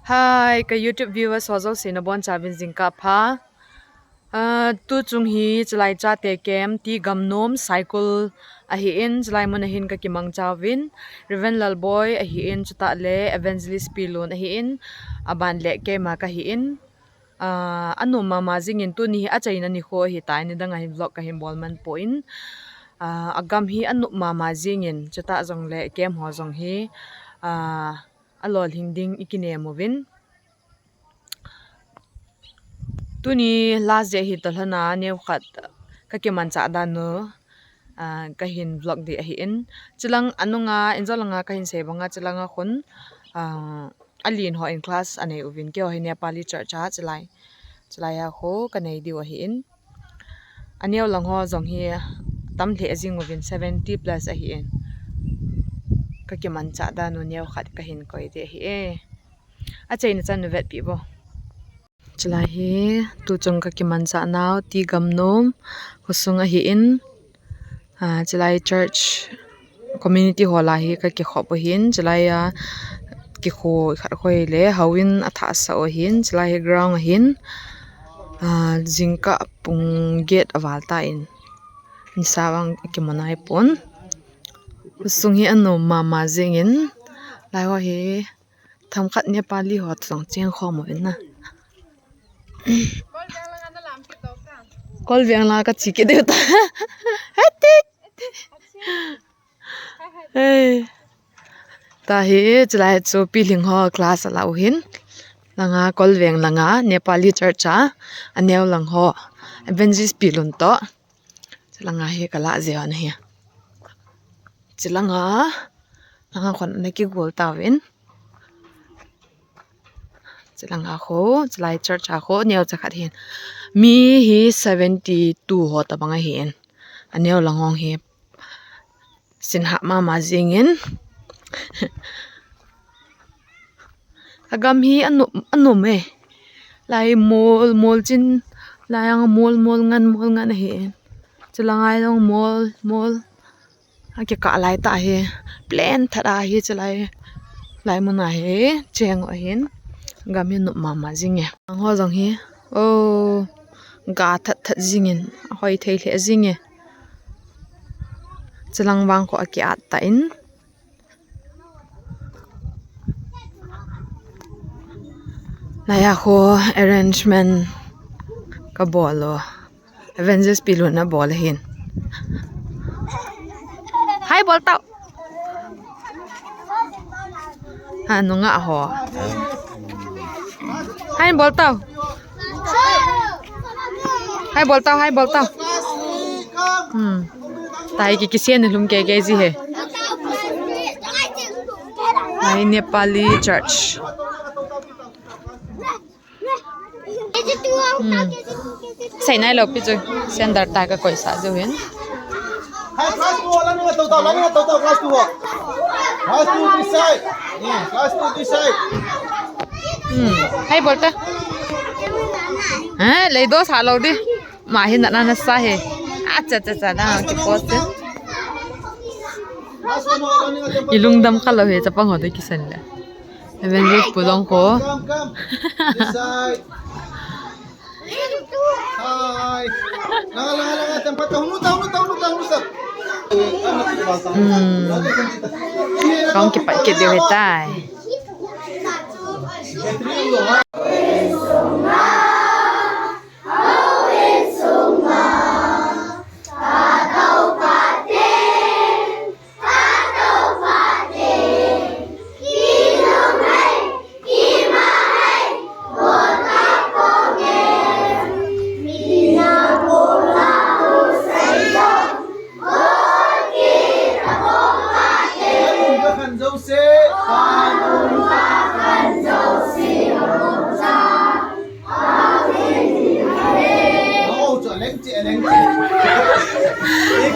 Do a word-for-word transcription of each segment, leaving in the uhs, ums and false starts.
Hi, ka YouTube viewers ho jouse nabonchauvin jingkah pha. Ah, tuchung hi chulai chate camp T. Gamnom Saikul ahin, chulai mun ahin kakimangchauvin, Reverend Lalboi ahin, chutah le Evangelist Pilun ahin, aban le keima kahin. Ah, anom mama jingin tuni hi achaina nikho ahitai, nidang a hin vlog kahin bol man poi. Ah, agam hi anom mama jingin, chutah jongle camp ho jong hi, ah, alolhing ding ikinem uvin. Tuni last day ahi toh lhona neokhat kakimanchah dan u, ah, kahin vlog ding ahin. Chulang anunga, injo langa kahin sei banga chulanga khun, ah, alen ho in class anei uvin, keiho hi Nepali church a chulai, chulai a khu kanei diu ahin. Aneo lang ho jong hi tam lheh jing uvin, seventy plus ahin. Kakimanchah dan u neokhat kahin koi ding ahi e. Achaina chan u vetpi vo. Chulai hi tuchung kakimanchah nau T. Gamnom khosung ahin. Ah, chulai church community hall a hi kakikhop u ahin, chulai a kikho khat khoi le houin athah sah u ahin, chulai hi ground ahin. Ah, jingkah pung get aval tan nisa vang kimu nai pon. Khosung hi anom mama jingin, lai ho hi themkhat Nepali ho toh jong cheng khom uvin na. Kol veng la kachi kit diu ta. Hati. Hey. Tahi chulai chu pilhing ho class ala u ahin. Langa Kolveng langa Nepali church a aneo lang ho Evangelist Pilun toh. Chulanga hi kala jeh u ahi. Chulanga, langa khun ana kigol tauvin. Chulanga khu, chulai church a khu, neocha khat hin. Mi hi seventy two ho tabang ahin. Aneo lang ho hi. Sinha mama jingin. Agam hi anom, anom e. Lai mol, mol chin, lai ang mol, mol ngan, mol ngan ahi. Chulanga jong mol, mol. Akikah lai tah hi. Plain tah ahi chulai. Lai mun a hi. Cheng u ahin. Agam hi nom mama jing e. Ang ho jong hi. Oh. Ga that that jingin. Ahoi thei lheh jing e. Chulang vang khu aki-at tan. Laiya khu arrangement kabol u. Evangelist Pilun in abol ahin. Hi bol tau. Ha, nunga ho. Hi bol tau. Hi bol tau, hi bol tau. Hmm. Tai ki kisian lum ke ke ji he. Hai Nepali church. Hmm. Sei nai lou pi chu. Standard ta ka koi sa ju hin. Hai, class two, la ni to to, la ni to to, class two. Class two this side. Hmm, class two this side. Hmm. Hi bol ta. Ha, lei do sa lou di. Ma hi na na na sa he. Acha cha cha na ki post. I lungdam kha lou he, chapang ho to kisan le. Evangelist Pulong ko. Come, come. This side. Hi. Langa, langa, langa, tempat. Tahu, tahu, tahu, tahu, sir. Hmm. Kong kipat kit diu he tai.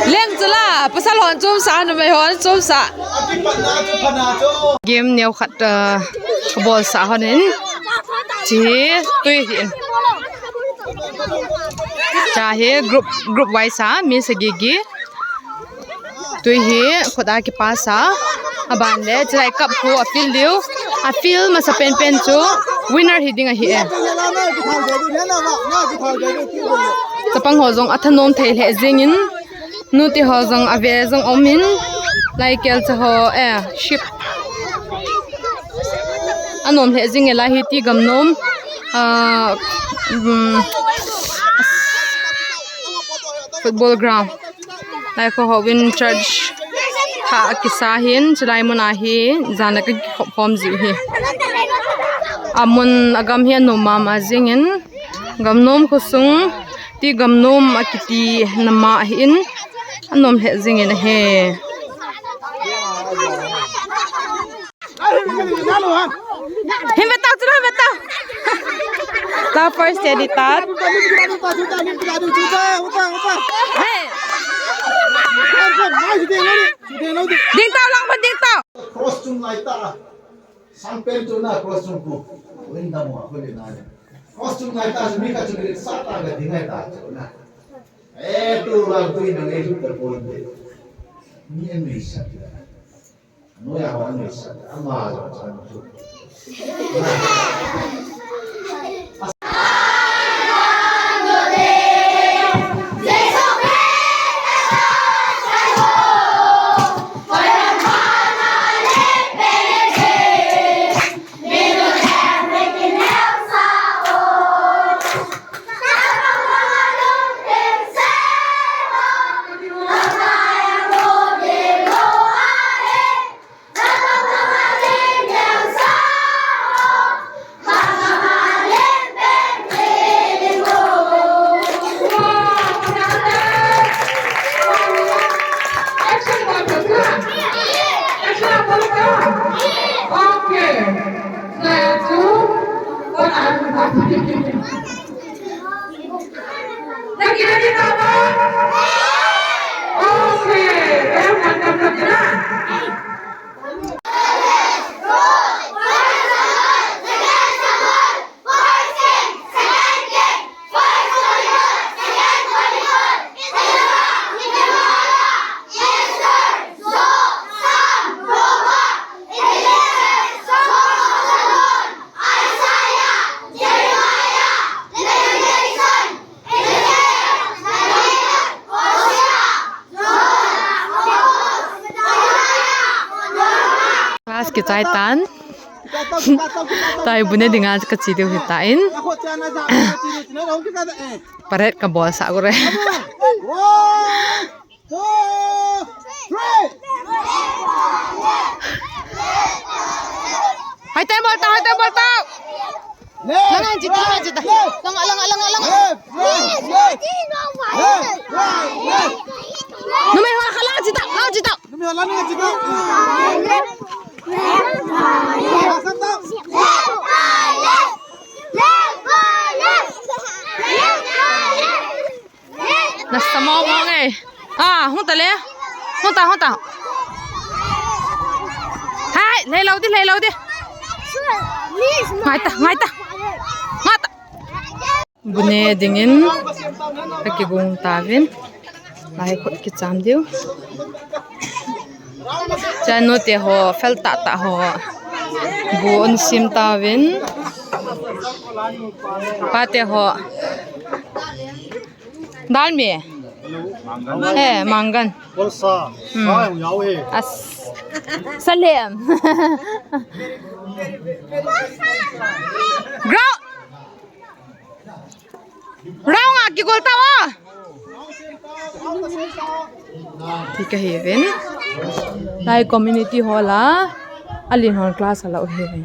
Leng chu la, pasal hon chom sa, numei hon chom sa. Game neo khat, uh, kabol sa hon in. Chi, tui hi in. Cha hi group, group wise a, mi sagi gi. Tui hi, khut a kipa sa. Aban le, chulai cup khu a fill diu. A field masa penpen chu winner hi ding ahi e. Chapang ho jong athanom thei lheh jingin, nute ho jong ave jong umin, lai kelcha ho, eh, sheep anom lheh jing e. Lai hi T. Gamnom, ah, um, football ground. Lai kho hovin church thah akisa hin, chulai muna hi jan a kakikhop khom jiu hi. Amun agam hi anom mama jingin, Gamnom khosung, T. Gamnom akiti nama ahin, anom lheh jingin ahi. Hin ve tau, chuna hin ve tau. La first edit tat. Hey. Ding tau, lang pa ding tau. Cross chung lai ta. Sang pen chu na cross chung ku. Win da mo ko le na. Cross chung lai ta, mi ka chu le sa ta ga ding lai ta chu na. Eh, tu lang tu na ngai chu ta pon de. Ni en ni sa. Class kichai tan. Tai bune dinga kachi diu hitan. Parade kabol sah gore. Hai tai bol ta, hai tai bol ta. Langa jita, langa jita. Langa, langa, langa, langa. Numei ho kha langa jita, langa jita. Nasa mo mo nge. Ah, hung ta le. Hung ta, hung ta. Hai, lei lou di, lei lou di. Ngai ta, ngai ta. Ngai ta. Bune dingin kakigung tauvin. Lai khut kicham diu. Chanu te ho, fel tah tah ho. Bu un sim tauvin. Pa te ho. Dalmi. Eh, mangan. Bolsa. Hmm. Sa yau he. As. Salem. Ground. Round a kigol tau a. Ti kahi uvin. Lai community hall a. Alin hon class a la u hi.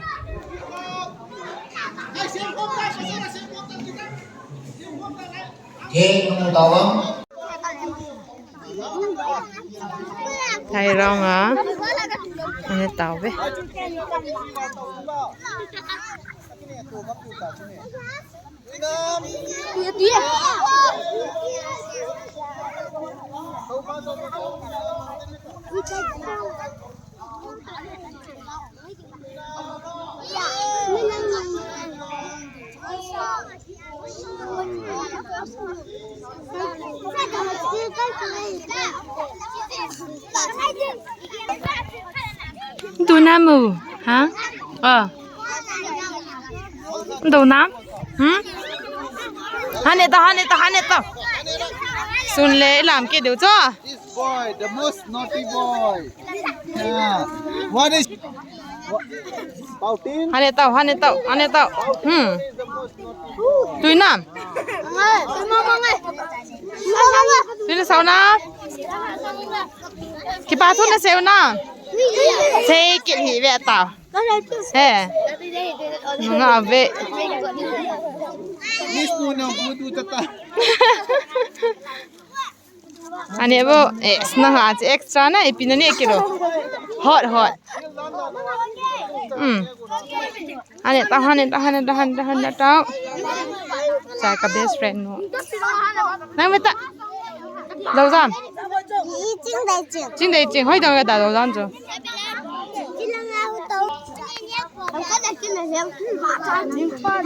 Thai round a, ani tau ve. Tuna mu, ha? Ah. Dou nam? Hmm? Hane ta, hane ta, hane ta. Sun le lam ke deu cho. This boy, the most naughty boy. Yeah. What is, what, Pautin? Hane ta, hane ta, hane ta. Hmm. Is the most naughty boy. Tui nam? Tui na sao na? Kipa thu na seu na? Sei kit hi ve ta. He. Nga ve. Ani bo, eh, sna ha chi extra na, ipi na ne kilo. Hot, hot. Hmm. Ani ta, ani ta, ani ta, ani ta, ani ta. Sa ka best friend no. Nang beta. Dou jam. Ching dei ching. Ching dei ching. Hoi dang da dou jam chu. Matthew five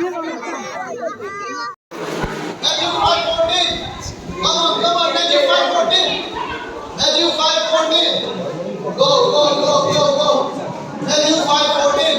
fourteen. Come on, come on, Matthew five fourteen. Matthew five fourteen. Go, go, go, go, go. Matthew five fourteen.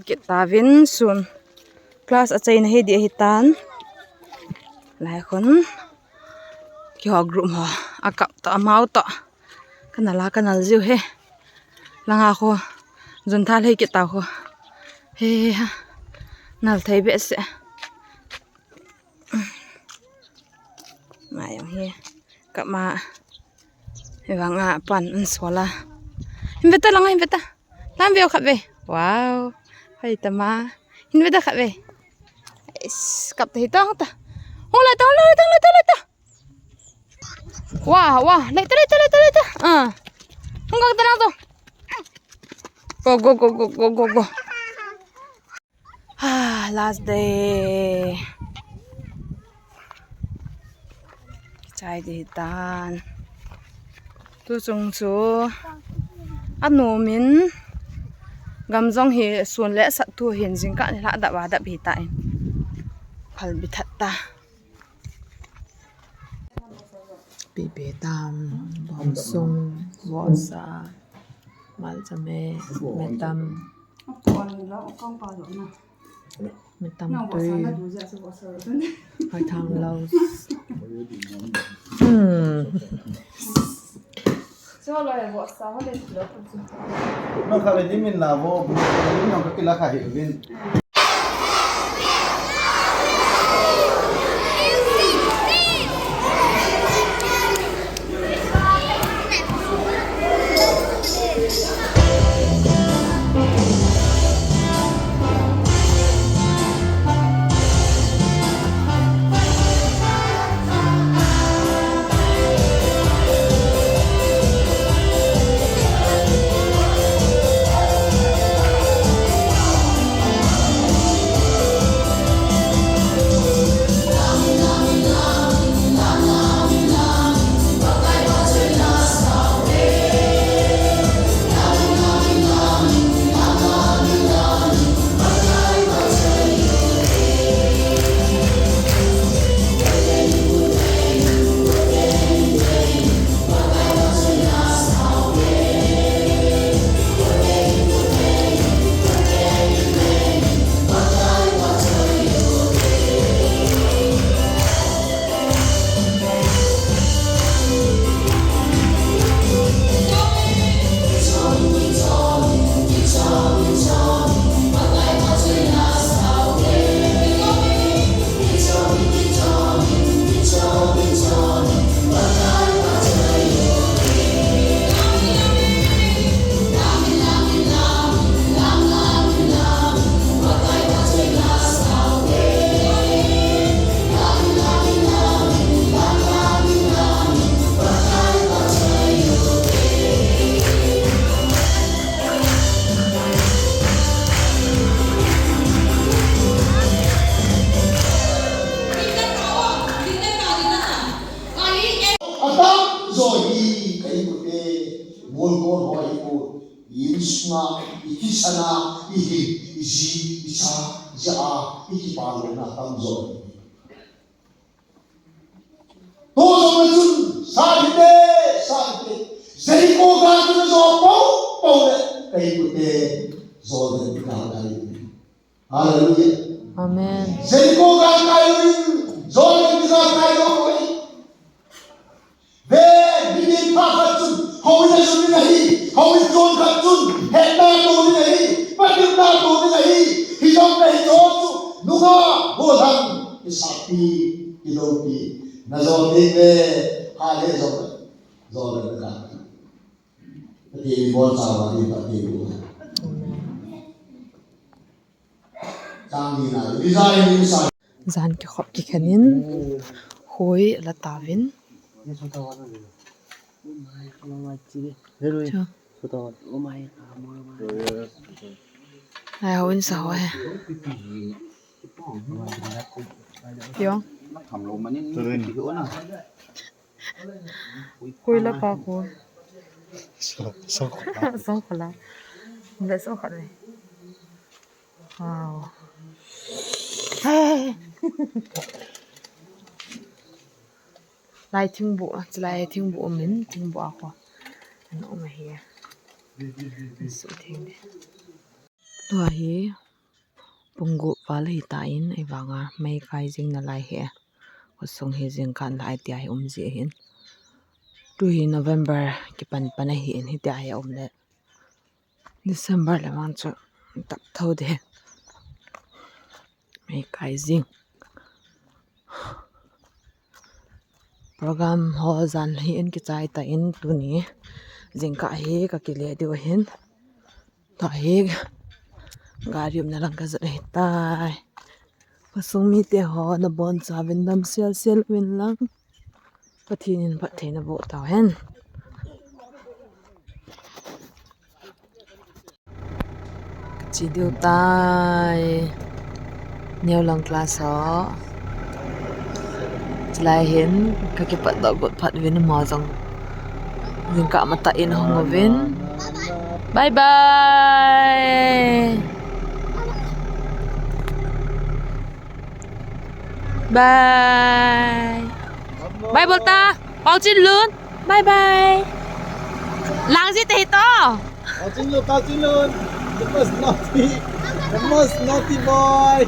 Kit tauvin sun. Class achaina hi ding ahitan. Lai khun. Kiho group ho. Akap to, amau to. Kanal a, kanal jiu he. Langa khu. Jun tha lei kit tau khu. He, he, ha. Nal thei behseh. Mai jong hi. Kap ma. Hivang a pan an suala. Hin veta langa, hin veta. Lam veo khat ve. Wow. Hai tama. Hin veta khat ve. Is, kap ta hi ta, hung ta. Hung lai ta, hung lai ta, hung lai ta, hung lai ta. Wah, wah. Lai ta, lai ta, lai ta, lai ta. Ah. Hung kap ta lang to. Go, go, go. Ah, last day. Chai ding ahitan. Tu chung chu. Anom in. Gam jong hi sun le sat thu hin jingkah ni lha dap a dap hi tan. Phal bi that ta. Pipe tam, bawngsung, vohsa, malchame, metam. Metam tui. Hoithang lo. Hmm. Nang kha ve di min la vo, min nang ka kila kha hi vin. i thisan a, i hin, i ji, i cha, jeh a, i kipah louna tamjo. Tua jong a chun, sa hite, sa hite. Jericho gal chun ajo poupou le, ka inkote, Jordan gal a akai. Hallelujah. Amen. Jericho gal kai lou in, Jordan gal kai lou in. Ve, mi ding pha khat chun, houin a jun ding ahi, houin jon khat chun, hetna tou ding ahi, patepna tou ding ahi, hijongle hiche chu, nungah, gollhang, kisahpi, kiloupi, na jo ding le, hale jo, jo le na ka. Pathen in bolchauva ding, Pathen in. Jan kikhop kikhen in, hoi la tauvin. Chu. Ai, houin sa ho he. Piong. Koi la pa ko. So, so khola. So khola. Ve so khola. Wow. Hey. Lai thingbu, chulai thingbu um in, thingbu a ko. An um ahi. An su thing de. Tua hi, pung gup val ahitan, ahivanga mei kai jing nalai hi. Khosung hi jingkah lai tia hi um ji ahin. Tu hi November kipan pan ahin, hitia hi um le. December le vang chu tap tho de. Mei kai jing. Program ho jan hi in kichai tan tuni. Jingkah hi ka kile diu ahin. Tua hi gari umna lang ka jot ahitai. Khosung mite ho nabonchauvin damsel sel uvin lang. Pathen in phatthei naboh tauhen. Ka che diu tai. Neo lang class ho. Chulai hin ka kipatdoh got phat uvin, amaho jong jingkah matah in ahung uvin. Bye bye. Bye. Bye bol ta. Paochinlun. Bye bye. Lang ji te to. Paochinlun, Paochinlun. The most naughty. The most naughty boy.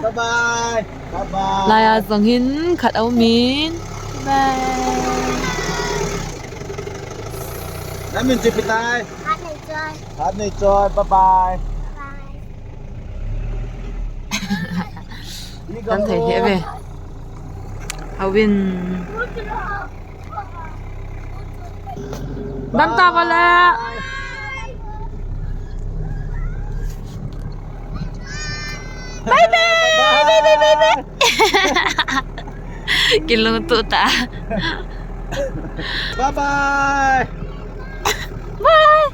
Bye bye. Bye bye. Laiya jong hin khat aumin. Bye. Namin chu ipi tai? Hat nei choi. Hat nei choi. Bye bye. Bye bye. Kan thei hih ve. Houin. Dam ta bala. Bye bye. Bye bye, bye bye. Kilungtup ta. Bye bye. Bye.